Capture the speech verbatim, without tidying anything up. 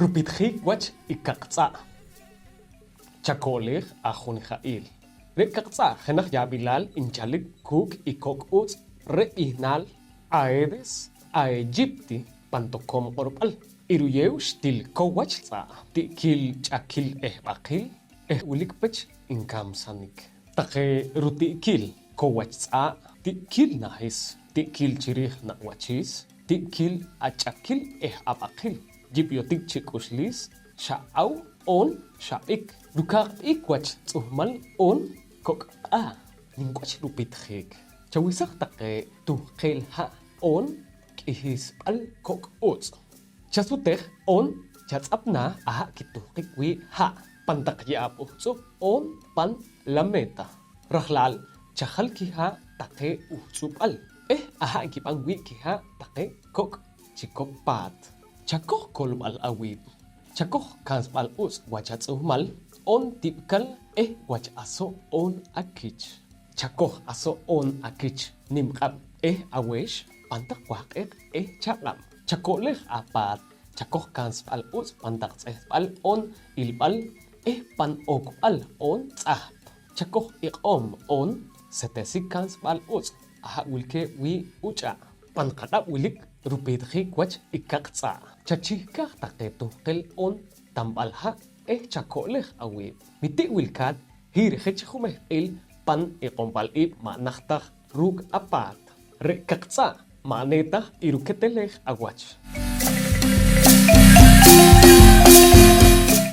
Rupitjiik wach i kaq tz'a'. Chako'leej ajunja'il. Re' kaq tz'a' jenaj yab'ilaal nchalik kuuk' i kok' utz' re' b'ihnaal Aedes aegypti pan tokoom q'orb'al. I ruyeew xtil kow wach tz'a', ti'kiil ch'akiil eh b'aqiil eh wilik pech nkamsanik. Taqe ruti'kiil kow wach tz'a', ti'kiil nahis, ti'kiil chi riij na'wachiis, ti'kiil ach'akiil eh ab'aqiil, yib'yotik chi k'uxliis, xa aw oon xa b'ik, rukaqb'iik wach tz'uhmal oon kok' q'aa', nim wach rupitjiik. Chawesaj taqe tuhqel ha' oon k'ihisb'al kok' utz'. Chasutej oon chatz'ap naah aha' kituhqik wii' ha' pan taq ye'aab' uhtz'ub' oon pan lameta. Rajlaal chajal kihaa' taqe uhtz'ub'al eh aha' nkib'an wii' kihaa' taqe kok' chikop paat. Chakoj kolb'al awiib'. Chakoj kansb'al utz' wach atz'uhmal oon tib'kal eh wach aso' oon akich. Chakoj aso' oon akich, nim q'ab' eh aweex pan taq wahq'eq eh chaq'ab'. Chako'leej apaat, chakoj kansb'al utz' pan taq tz'ehtb'al oon ilb'al eh pan okb'al oon tz'ahp. Chakoj iq'oom oon setesik kansb'al utz' aha' wilkeeb' wii' uch'a'. Pan qaq'ab' wilik rupitjiik wach i kaq tz'a'. Chachihkaaj taqe tuhqel oon tanb'al ha' eh chako'leej awiib'. Wi ti' wilkaat, hiir je chi jumehq'iil pan iq'omb'al iib' ma' najt taj ruuk' apaat. Re' kaq tz'a' ma' ne taj i ruketeleej awach.